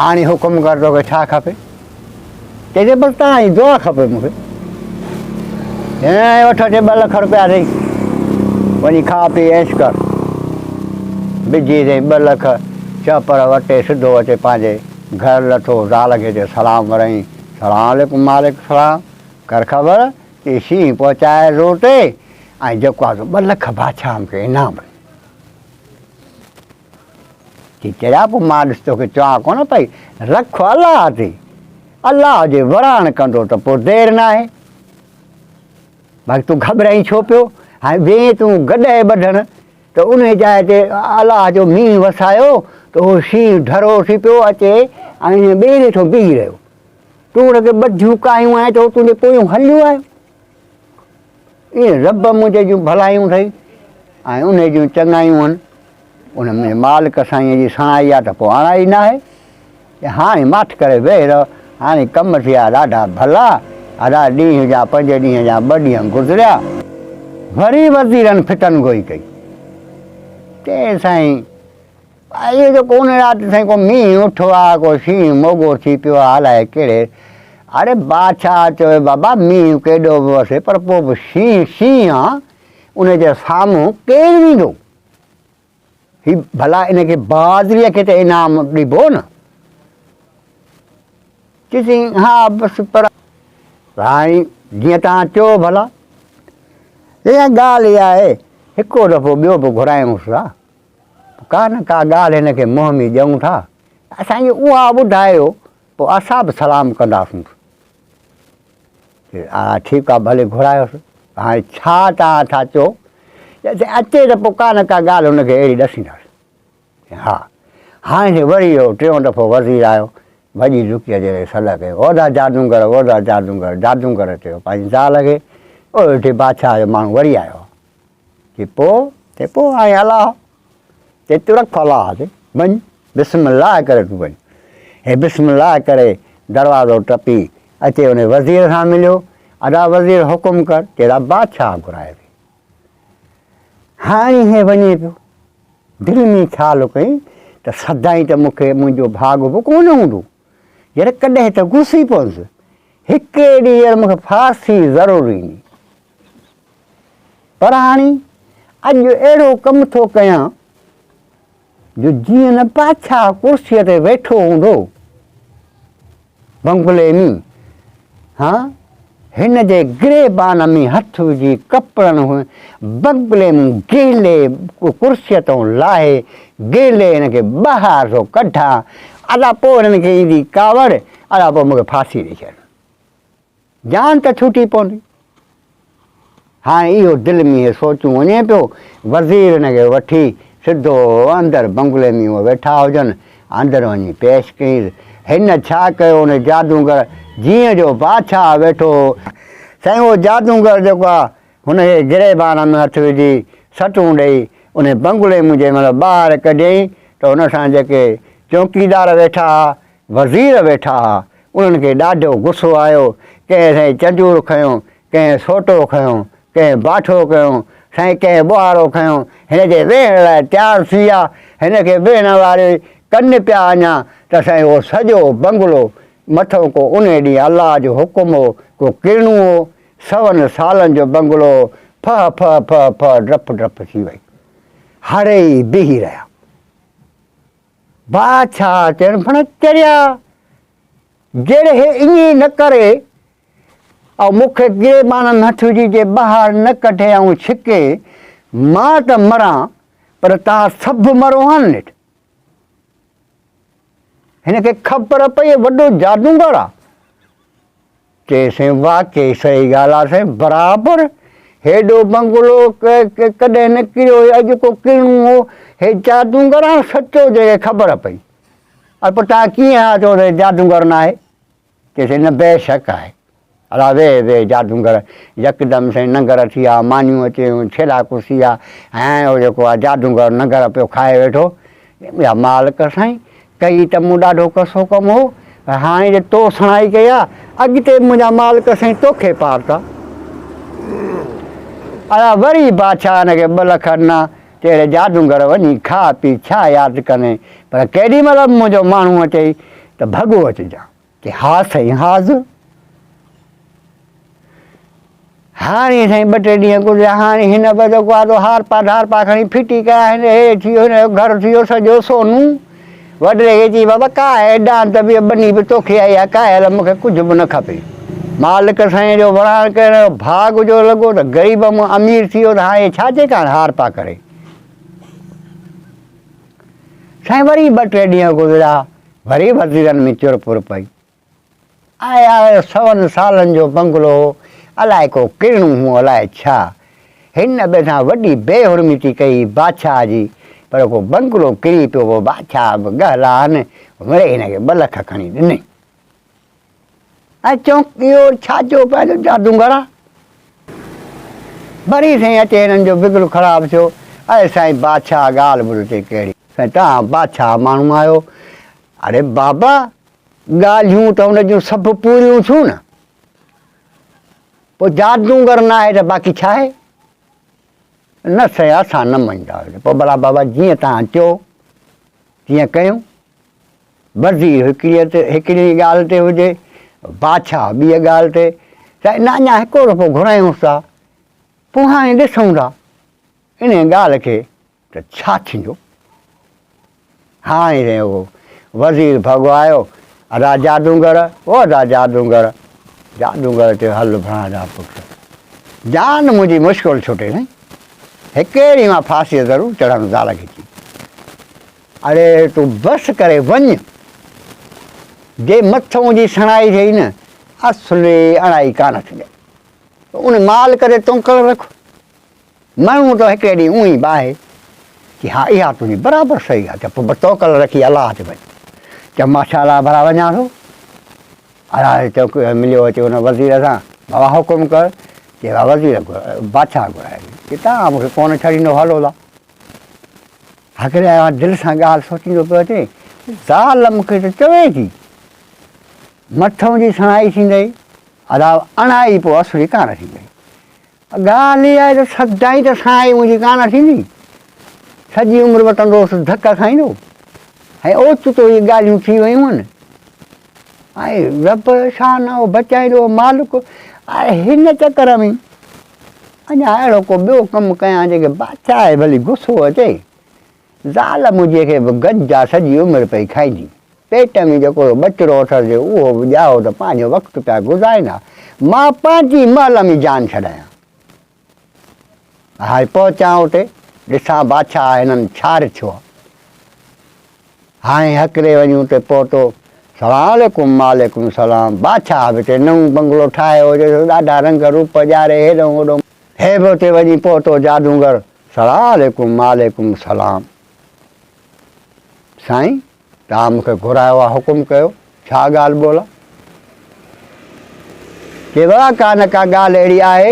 هاڻي حڪم ڪر توکي ڇا کپي؟ چئي ٿي بس توهان جي دعا کپي مون کي. هينئر وٺ اچي 2 لک روپيا اٿئي، وڃي کاء پي عيش ڪر. بجي اٿئي 2 لک، چهپر وٽي سڌو اچي پنهنجي گهر لٿو، زال کي چئي سلام ورائين، سلام عليڪم مالڪ سلام، ڪر خبر چي شينهن پهچائي روٽي ۽ جيڪو آهي سو 2 لک بادشاهه مون کي انعام ڏي. چي چڙيا پوء مان ڏس توکي چوان ڪونه پئي، رک الله تي، الله جي وراڻ ڪندو ته پوء دير ناهي. باقي تون گهٻرائين ڇو پيو؟ هاڻي وئين تون گڏهه ٻڌڻ ته انهي جاء تي الله جو مينهن وسايو ته اهو شينهن ڍرو ٿي پيو اچي ۽ ائين ٻيڙي ٿو بيهي رهيو. تون ان کي ٻڌيون ڪاهيون آهن ته هو تنهنجي پويون هليو آيو. ائين رب منهنجي جون ڀلايون اٿئي ۽ انهي جون چڱايون آهن. ان منهنجي مالڪ سائينء جي سڻائي آ ته پوء آڻائي ناهي. هاڻي ماٺ ڪري ويهي رهه. هاڻي ڪم ٿيا ڏاڍا ڀلا. ادا ڏينهن جا پنج ڏينهن جا ٻه ڏينهن گذريا. وري وزيرن ڦٽن گوئي ڪئي. چيائين سائين! اهو جيڪو ان رات سائين ڪو مينهن اٺو آ، ڪو شينهن موڳو ٿي پيو آ، الائي ڪهڙي. اڙي بادشاهه چيو بابا مينهن ڪيڏو به وسي پر پوء به شينهن شينهن آ، ان جي سامهون ڪير ويندو؟ هي ڀلا ان کي بهادريء کي ته انعام ڏبو نه. چيسين ها بس پر هاڻي جيئن توهان چئو ڀلا. اها ڳالهه اها آهي هڪڙو دفعو ٻيو به گهرايونس ها. ڪا نه ڪا ڳالهه هن کي منهن ۾ ڏيون ٿا. اسان کي اها ٻڌايو پوء اسان به سلام ڪنداسونس. ها ٺيڪ آ ڀلي گهرايوس. هاڻي ڇا توهان ٿا چئو؟ اچي ته پوء ڪا نه ڪا ڳالهه هن کي اهڙي ڏسينداسين. ها هاڻي وري اهو ٽيون دفعو وزير آيو، ڀڄي ڊڪي اچي سڏ ڪيو، اودا جادونگر، اودا جادونگر، جادونگر چيو پنهنجي زال کي، او ويٺي بادشاهه جو ماڻهو وري آيو آ. چي پوء؟ چي پوء هاڻي الله. چي تون رک الله تي، وڃ، بسم الله ڪري تون وڃ. هي بسم الله ڪري دروازو ٽپي اچي ان وزير سان مليو. ادا وزير حڪم ڪر. چي ادا بادشاهه گهرائي ٿي. هاڻي هي وڃي پيو. دل ۾ خيال ڪيائين ته سدائين ته مون کي منهنجو ڀاڳ به ڪونه هوندو. يار ڪڏهن ته گسي پوندس. هڪ ڏينهن يار مون کي ڦاسي ضرور ايندي. پر هاڻي اڄ اهڙو ڪم ٿو ڪيان جو جيئن نه بادشاهه ڪرسيء تي ويٺو هوندو بنگلي ۾، ها هن جي گريبان ۾ هٿ وجهي ڪپڙن بنگلي مان گهلي ڪرسيء تان لاهي گهلي هن کي ٻاهر ٿو ڪڍان، ادا پوء هنن کي ايندي ڪاوڙ، ادا پوء مون کي ڦاسي ڏئي ڇڏ. جان ته ڇٽي پوندي. هاڻي اهو دل ۾ اهي سوچون وڃي پيو. وزير هن کي وٺي سڌو اندر بنگلي ۾ اهي ويٺا هجن، اندر وڃي پيش ڪيس. هن ڇا ڪيو ان جادوگر جيئن جو بادشاهه ويٺو هو. سائين اهو جادوگر جيڪو آ هن کي گريبان ۾ هٿ وجهي سٽون ڏئي ان بنگلي مان جنهن مهل ٻاهر ڪڍيائين ته هن سان جيڪي چونڪيدار ويٺا ها وزير ويٺا ها، انهن کي ڏاڍو غصو آيو، ڪنهن سائين چنجور کنيو، ڪنهن سوٽو کنيو، ڪنهن باٺو کنيو، سائين ڪنهن ٻوهارو کنيو، هن جي ويهڻ لاء تيار ٿي ويا، هن کي ويهڻ واري ڪن پيا اڃا ته سائين اهو سڄو بنگلو مٿئون ڪو انهي ڏينهن الله جو حڪم هو، ڪو ڪرڻو هو، سون سالن جو بنگلو هو، ڦهه ڦهه ڦهه ڦهه ڊپ ڊپ ٿي وئي. هڙئي بيهي رهيا. بادشاهه چين ڀڻ چريا، جهڙي هي ائين نه ڪري ۽ مون کي گريبان ۾ هٿ وجهي جي ٻاهر نه ڪڍي ۽ ڇڪي، مان ته مران پر توهان سڀ مرو ها نه نيٺ. هن کي خبر پئي وڏو جادوگر آ. چي سائين واقعي صحيح ڳالهه آ سائين برابر هيڏو بنگلو ڪڏهن نه ڪريو هي اڄ ڪو ڪرڻو هو هي جادوگر آ سچو جنهن کي خبر پئي ار پوء توهان ڪيئن ها چئو ته جادوگر نه آهي چي سائين نه بيشڪ آهي الا ويهه ويهه جادوگر يڪدم سائين ننگر ٿي ويا مانيون اچي ويون ڇيلا ڪسي ويا ۽ اهو جيڪو آ جادوگر ننگر پيو کائي ويٺو يا مالڪ سائين، ڪئي ته مون ڏاڍو ڪسو ڪم هو، پر هاڻي جي تو سڻائي ڪئي آ، اڳتي به منهنجا مالڪ سائين توکي پارت آ. ادا وري بادشاهه هن کي ٻه لک ڏنا، چي اڙي جادوگر وڃي کاء پي ڇا ياد ڪندين، پر ڪيڏي مهل به منهنجو ماڻهو اچئي ته ڀڳو اچجان. چي ها سائين حاضر. هاڻي سائين ٻه ٽي ڏينهن گذريا، هاڻي هن به جيڪو آ سو هارپا ڍارپا کڻي ڦٽي ڪيا آهن، هي ٿي ويو هن جو گهر ٿي ويو سڄو سونو. وڏڙي کي چئي بابا ڪا آهي ڏاند به ٻني به توکي آئي آ ڪا هل مون کي ڪجهه به نه کپي. مالڪ سائين جو وڙهاڻ ڪرڻ جو ڀاڳ جو لڳو ته غريب مان امير ٿي ويو ته هاڻي هي ڇا جي ڪاڻ هارپا ڪري. سائين وري ٻه ٽي ڏينهن گذريا، وري وزيرن ۾ چر پر پئي. آء آء سون سالن جو بنگلو هو، الائي ڪو ڪرڻو هو الائي ڇا. هن ٻئي سان وڏي بي حرمتي ڪئي بادشاهه جي، پر ڪو بنگلو ڪري پيو پوء بادشاهه به ڳهه لاهن، مڙئي هن کي ٻه لک کڻي ڏنئي. ۽ چونڪ اهو ڇا جو پنهنجو جادوگر آ. وري سائين اچي هنن جو بگل خراب ٿيو. اڙي سائين بادشاهه ڳالهه ٻڌ تي ڪهڙي. سائين توهان بادشاهه ماڻهو آهيو. اڙي بابا ڳالهيون ته هن جون سڀ پوريون ٿيون نه. پوء جادوگر ناهي ته باقي ڇا آهي؟ نه سائين اسان نه مڃينداسين. پوء ڀلا بابا جيئن توهان چئو تيئن ڪيون. وزير هڪڙيء تي هڪڙي ڳالهه تي هجي، بادشاهه ٻيء ڳالهه تي، ته نه اڃا هڪڙو دفعو گهرايونس ٿا، پوء هاڻي ڏسون ٿا انهيء ڳالهه کي ته ڇا ٿيندو. هاڻي سائين اهو وزير ڀڳو آيو، ادا جادوگر، او ادا جادوگر، جادوگر چيو هل ڀڻا جا پٽ، جان منهنجي مشڪل ڇٽي سائين، هڪ ڏينهن مان ڦاسيء ضرور چڙهندس زال کي چئي. اڙي تون بس ڪري وڃ، جي مٿئون جي سڻائي ٿئي نه، اصلي اڻائي ڪانه ٿيندي. ان مال ڪري تونڪل رک. مرڻو ته هڪڙي ڏينهن اونهي به آهي. چي ها اها تنهنجي برابر صحيح آهي. چي پوء توڪل رکي الله تي وڃ. چي ماشاء الله ڀلا وڃان ٿو. الله چوڪ مليو اچي ان وزير سان، بابا حڪم ڪر. چي ها وزير بادشاهه گهرائي. چي تان مون کي ڪونه ڇڏيندو هلو لا. هڪڙي آيو دل سان ڳالهه سوچيندو پيو اچي، زال مون کي ته چوي ٿي، مٿئون جي سڻائي ٿيندئي، ادا اڻائي پوء اصلي ڪانه ٿيندئي. ڳالهه اها آهي ته سدائين ته سڻائي منهنجي ڪانه ٿيندي. سڄي عمر وتندو هوس ڌڪ کائيندو ۽ اوچتو اهي ڳالهيون ٿي ويون آهن ۽ رب شان آهي بچائيندو مالڪ آهي هن چڪر ۾ اڃا اهڙو ڪو ٻيو ڪم ڪيان جيڪي بادشاهه کي ڀلي غصو اچي. زال منهنجي کي به گج آ سڄي عمر پئي کائيندي. پيٽ ۾ جيڪو ٻچڙو اٿس جي اهو به ڄائو ته پنهنجو وقت پيا گذاريندا. مان پنهنجي محل ۾ جان ڇڏايان. هاڻي پهچان اتي، ڏسان بادشاهه هنن ڇا رٿيو آ. هاڻي هڪلي وڃي اتي پهتو. سلام عليڪم وعليڪم سلام. بادشاهه به اتي نئون بنگلو ٺاهيو هجيس، ڏاڍا رنگ روپ ڏياري هيڏئون هوڏئون. هي به اتي وڃي پهتو جادونگر. سلام عليڪم وعليڪم سلام. سائين توهان مون کي گهرايو آ حڪم ڪيو ڇا ڳالهه ٻولهه آ؟ چي بابا ڪا نه ڪا ڳالهه اهڙي آهي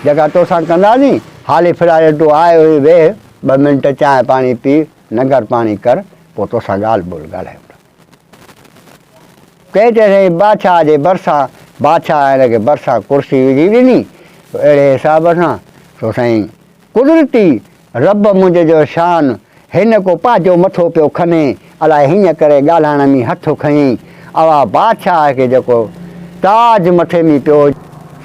جيڪا توسان ڪنداسين، حالي في الحال تون آء اهي ويهه ٻه منٽ چانهه پاڻي پي ننگر پاڻي ڪر پوء توسان ڳالهه ٻولهه ڳالهايون ٿا. ڪنهن چيس سائين بادشاهه جي ڀرسان بادشاهه هن کي ڀرسان ڪرسي وجهي ڏني اهڙي حساب سان سو سائين قدرتي رب منهنجي جو شان، هن ڪو پنهنجو مٿو پيو کني، الائي هيئن ڪري ڳالهائڻ ۾ هٿ کنئي، اوا بادشاهه کي جيڪو تاج مٿي ۾ پيو.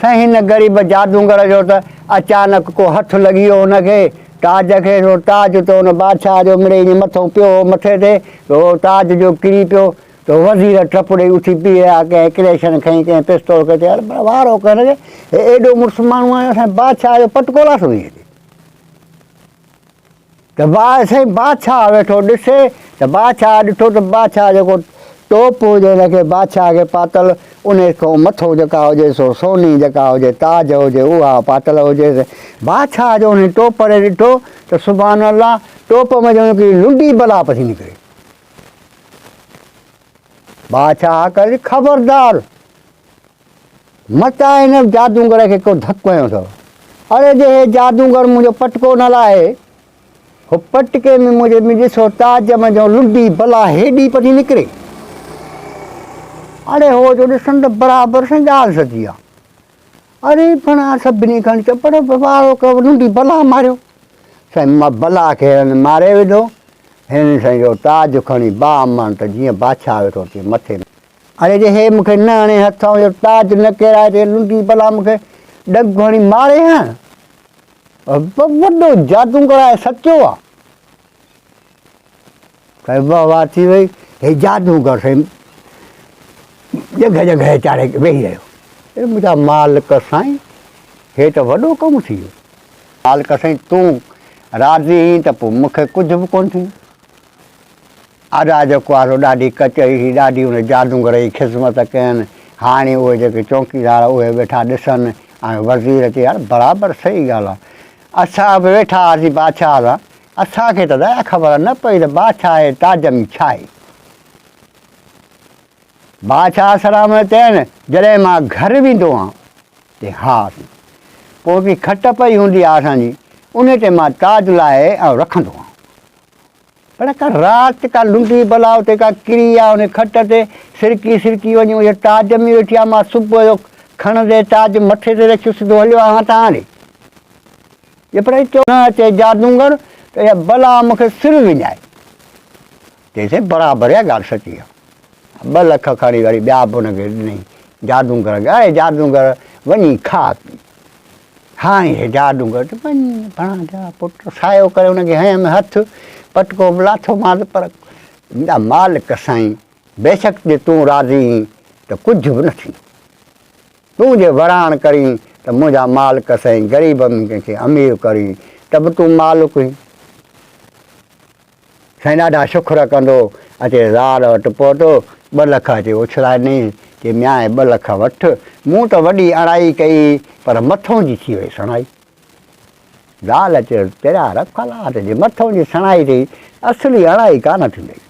سائين هن غريب جادونگر جو ته اچانڪ ڪو هٿ لڳي ويو هن کي، تاج کي، سو تاج ته ان بادشاهه جو مڙئي ائين مٿو پيو هو مٿي تي، سو تاج جو ڪري پيو ته وزير ٽپ ڏئي اٿي بيهي رهيا، ڪنهن ڪريشن کنئي، ڪنهن پستول کي چيو، پر وارو ڪر هن کي، هي ايڏو مڙس ماڻهو آهي، اسان جي بادشاهه جو پٽڪو لاٿو اٿئي هتي. ته سائين بادشاهه ويٺو ڏسي ته بادشاهه ڏٺو ته بادشاهه جيڪو ٽوپ هجي هن کي بادشاهه کي پاتل، انهي کان مٿو جيڪا هجي سو سوني جيڪا هجي تاج هجي اها پاتل هجيس. بادشاهه جو انهي ٽوپ ڏي ڏٺو ته سبحان الله ٽوپ ۾ ڄڻ هڪڙي لنڊي بلا پئي نڪري. بادشاهه ڪري خبردار متان هن جادوگر کي ڪو ڌڪ هنيو اٿو. اڙي جي هي جادوگر منهنجو پٽڪو نه لاهي، هو پٽڪي ۾ منهنجي ۾ ڏسو تاج منجهون لنڊي بلا هيڏي پٽي نڪري. اڙي هو جو ڏسن ته برابر سائين ڳالهه سچي آ. اڙي پڻا سڀني کڻي چپڙ وارو ڪيو لنڊي بلا ماريو. سائين بلا کي هنن ماري وڌو. هنن سائين جو تاج کڻي باهه مڻ ته جيئن بادشاهه ويٺو تيئن مٿي ۾. اڙي جي هي مون کي نه هڻي هٿ جو تاج نه ڪيرائي ته هي لنڊي بلا مون کي ڏنگ هڻي ماري ها. وڏو جادوگر آهي سچو آ. سائين واهه واهه ٿي وئي. هي جادوگر سائين ڄنگهه ڄنگهه چاڙهي ويهي رهيو. اي منهنجا مالڪ سائين هي ته وڏو ڪم ٿي ويو. مالڪ سائين تون راضي هئين ته پوء مون کي ڪجهه به ڪونه ٿيندو. ادا جيڪو آهي سو ڏاڍي ڪچهري ٿي، ڏاڍي ان جادوگر جي خذمت ڪين. هاڻي اهي جيڪي چونڪيدار اهي ويٺا ڏسن ۽ وزير چي يار برابر صحيح ڳالهه آهي. اسان به ويٺا هئاسين بادشاهه سان، اسان کي ته دايا خبر نه پئي ته بادشاهه جي تاج ۾ ڇا آهي. بادشاهه سلامت چين جڏهن مان گهر ويندو آهيان تي ها پوء هڪڙي کٽ پئي هوندي آهي اسان جي ان تي مان تاج لاهي ۽ رکندو آهيان. پر ڪا رات ڪا لنڊي بلا اتي ڪا ڪري آ ان کٽ تي سرڪي سرڪي وڃي منهنجي تاج ۾ ويٺي آ مان صبح جو کڻندي تاج مٿي تي رکيو سڌو هليو آهيان تان ڏي جي پر چو نه اچي جادونگر ته اها بلا مون کي سر وڃائي چيسين برابر اها ڳالهه سچي آ ٻه لک کڻي وري ٻيا به ان کي ڏنئي جادونگر کي اڙي جادونگر وڃي کاء پي هاڻي هي جادوگر ته وڃ ڀڻا جا پٽ سايو ڪري ان کي هنيم هٿ پٽڪو به لاٿومانس پر منهنجا مالڪ سائين بيشڪ جي تون راضي هين ته ڪجهه به نه ٿيندو تون جي وراڻ ڪرين ته منهنجا مالڪ سائين غريب ۾ ڪنهن کي امير ڪرين ته به تون مالڪ هين. سائين ڏاڍا شڪر ڪندو اچي زال وٽ پهتو، ٻه لک اچي اڇلائي ڏنائينس، چي ميان هي ٻه لک وٺ، مون ته وڏي اڻائي ڪئي هئي، پر مٿئون جي ٿي وئي سڻائي. زال چيس، تيرا رک الله ته جي مٿئون جي سڻائي ٿي، اصلي اڻائي ڪانه ٿيندئي.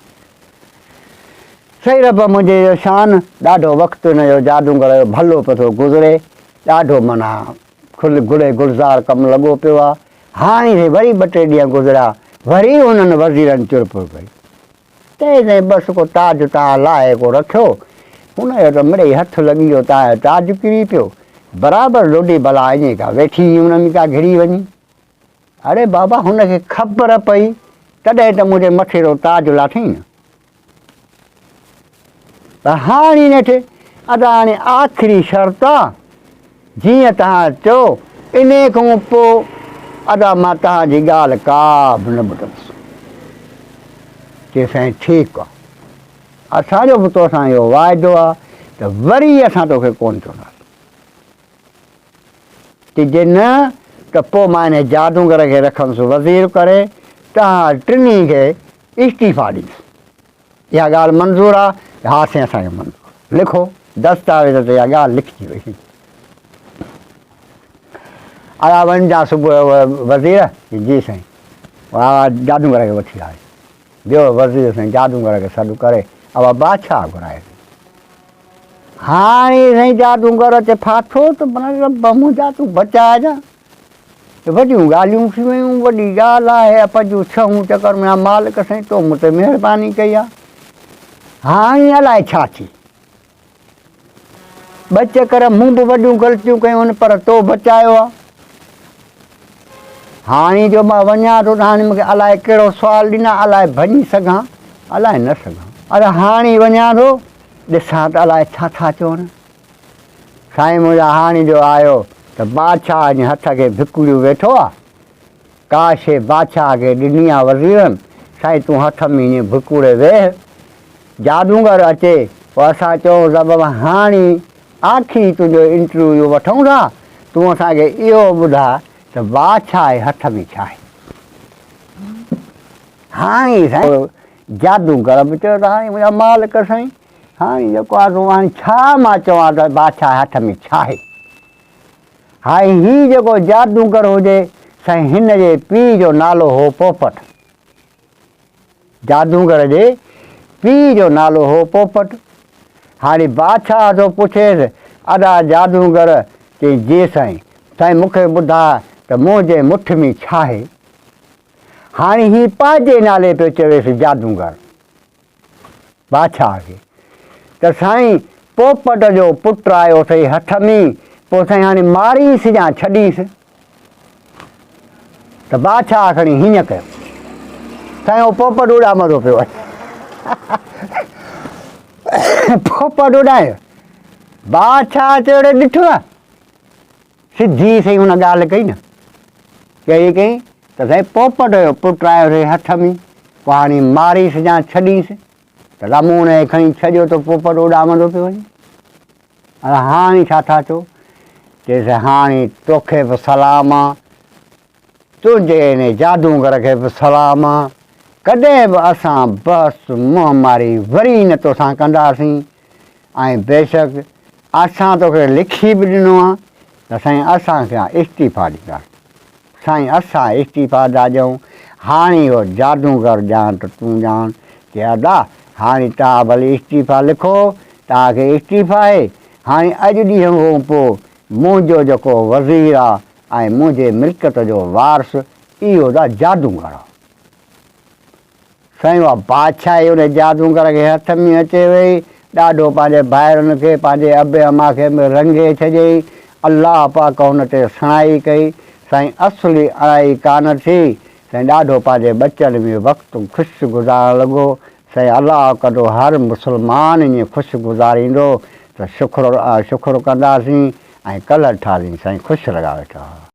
سائين رب منهنجي جو شان، ڏاڍو وقت هن جو جادونگر جو ڀلو پيو ٿو گذري، ڏاڍو معنيٰ کل گلي گلزار ڪم لڳو پيو آ. هاڻي سي وري ٻه ٽي ڏينهن گذريا، وري انهن وزيرن چرپر ڪئي. چيائين سائين بس ڪو تاج تان لاهي ڪو رکيو. هن جو ته مڙئي هٿ لڳي ويو تان جو تاج ڪري پيو. برابر لوڏي بلا ائين ڪا ويٺي هئي ان ۾ ڪا گهڙي وڃي. اڙي بابا هن کي خبر پئي تڏهن ته منهنجي مٿي رو تاج لاٿئين نه. پر هاڻي نيٺ ادا هاڻي آخري شرط آ جيئن توهان چئو انهي کان پوء ادا مان توهان جي ڳالهه ڪا به نه ٻڌندس. چي سائين ٺيڪ آ اسان جو به توسان اهو واعدو آ ته وري اسان توکي ڪونه چونداسين. چي جي نه ته پوء مان انهي جادوگر کي رکندس وزير ڪري توهان ٽنهي کي استعيفا ڏيندس. اها ڳالهه منظور آ؟ ها سائين اسان کي منظور. لکو، دستاويز تي اها ڳالهه لکجي وئي. ادا وڃجان صبح جو وزير، جي سائين. آء جادوگر کي وٺي آيس. ويو وزير سائين جادوگر کي سڏ ڪري اها بادشاهه گهرائي. هاڻي سائين جادوگر اچي ڦاٿو ته رب منهنجا تون بچائجان. وڏيون ڳالهيون ٿي ويون، وڏي ڳالهه آهي، اپجون ڇهون چڪر ۾ مالڪ سائين تو مون تي مهرباني ڪئي آ، هاڻي الائي ڇا ٿي. ٻه چڪر مون به وڏيون غلطيون ڪيون آهن پر تو بچايو آ. هاڻي جو مان وڃان ٿو ته هاڻي مون کي الائي ڪهڙو سوال ڏيندا، الائي ڀڃي سگهان الائي نه سگهان. ادا هاڻي وڃان ٿو ڏسان ته الائي ڇا ٿا چون. سائين منهنجا هاڻي جو آيو ته بادشاهه جي هٿ کي ڀڪوڙيون ويٺو آ. ڪا شيء بادشاهه کي ڏني آ وزيرن، سائين تون هٿ ۾ ائين ڀڪوڙي ويهه. جادوگر اچي پوء اسان چئون ته بابا هاڻي آخري تنهنجو انٽرويو وٺون ٿا، تون اسان کي اهو ٻڌاء ته بادشاهه جي هٿ ۾ ڇا آهي. هاڻي سائين جادوگر به چيو ته هاڻي منهنجا مالڪ سائين هاڻي جيڪو آهي سو هاڻي ڇا مان چوان ته بادشاهه هٿ ۾ ڇا آهي؟ هاڻي هي جيڪو جادوگر هجي سائين هن جي پيء جو نالو هو پوپٽ. جادوگر جي پيء جو نالو هو پوپٽ. هاڻي بادشاهه ٿو پڇيس، ادا جادوگر، چيائين جي سائين. سائين مون کي ٻڌاء ته منهنجي مٺ ۾ ڇا آهي؟ هاڻي هي پنهنجي نالي پيو چويس جادوگر. بادشاهه کي ته سائين پوپٽ جو پٽ آيو اٿئي هٿ ۾، پوء سائين هاڻي مارينس يا ڇڏينس؟ ته بادشاهه کڻي هيئن ڪيو، سائين اهو پوپٽ اڏامندو پيو وڃي. پوپٽ اڏايو، بادشاهه چيو اڙي ڏٺو آ؟ سڌي سائين هن ڳالهه ڪئي نه، ڪهڙي ڪئي ته سائين پوپٽ جو پٽ آيو اٿئي هٿ ۾، پوء هاڻي ماريس يا ڇڏينس؟ ته رامون هن کي کڻي ڇڏيو ته پوپٽ اڏامندو پيو وڃي. اڙي هاڻي ڇا ٿا چئو؟ چيس هاڻي توکي به سلام آ، تنهنجي ان جادوگر کي به سلام آ، ڪڏهن به اسان بحث منهن ماري وري نه توسان ڪنداسين ۽ بيشڪ اسان توکي لکي به ڏنو آ ته سائين اسان کي استعيفا ڏينداسين. سائين اسان استعيفا ٿا ڏيون، هاڻي اهو جادوگر ڄاڻ ته تون ڄاڻ. چي ادا هاڻي توهان ڀلي استعيفا لکو، توهان کي استعيفا آهي، هاڻي اڄ ڏينهن کان پوء منهنجو جيڪو وزير آ ۽ منهنجي ملڪيت جو وارث اهو دا جادوگر آ. سائين اها بادشاهي ان جادوگر کي هٿ ۾ اچي وئي. ڏاڍو پنهنجي ڀائرن کي، پنهنجي ابي امان کي به رنگي ڇڏيائين. الله پاڪ هن تي سڻائي ڪئي. سائين اصلي اڻائي ڪانه ٿي. سائين ڏاڍو پنهنجي ٻچن ۾ وقت خوش گذارڻ لڳو. سائين الله ڪندو هر مسلمان ائين خوش گذاريندو ته شڪر شڪر ڪنداسين ۽ ڪلهه ٺالين سائين خوش لڳا ويٺا هئا.